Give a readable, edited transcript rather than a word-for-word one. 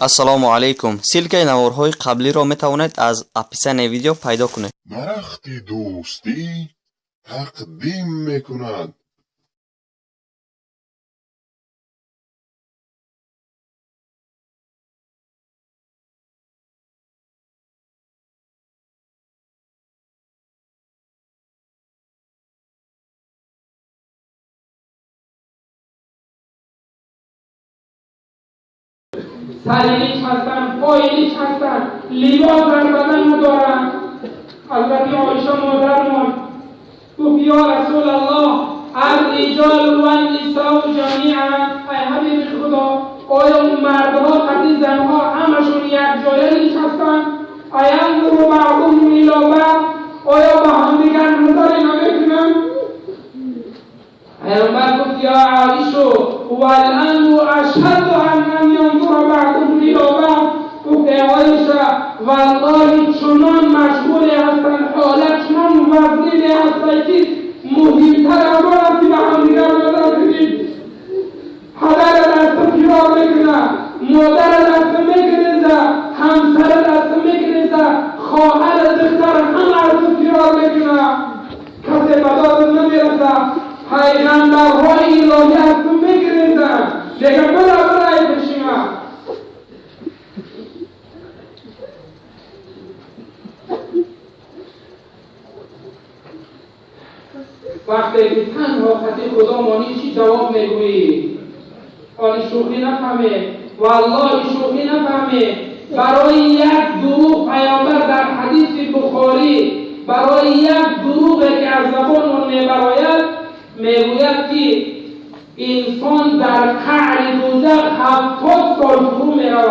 Ассалому алайкум. Ссылкаи наворҳои қаблиро метавонед аз описанияи видео пайдо кунед. Дарахти дӯстӣ тақдим мекунад. سری لیچ هستن، پای لیچ هستن، لباس در بدن ندارن. حضرت عایشه مادرمان گفت یا رسول الله الرجال والنساء جمیعا، ای حبیب خدا، آیا مردها قطعی زنها همشون یک جایه لیچ هستن؟ اینظر بعضهم الی بعض، آیا با همدیگر نظری نمیکنن؟ پیامبر گفت یا عایشه والامر اشد ان ینظر بعضهم الی بعض. گفت ای عایشه والله چنان مشغول هستند، حالت چنان وزنی هستند که مهمتر از آن است که به همدیگر نظر کنید. پدر دست فرار میکنه، مادر دست میگریزه، همسر دست میگریزه، خواهر دختر هم از فرار میکنه، کسی به داد نمیرسه. پیغمبرهای الهی از تو میگریزن، دیگه برا برای پیشیمه. وقتی که تنها خطی خدا مانی چی جواب میگویی؟ آنی شوخی نفهمه، والله شوخی نفهمه. برای یک دروغ پیامبر در حدیث بخاری، برای یک دروغ که از زبان میبراید میگوید که انسان در قعر دوزخ 70 سال فرو میرود.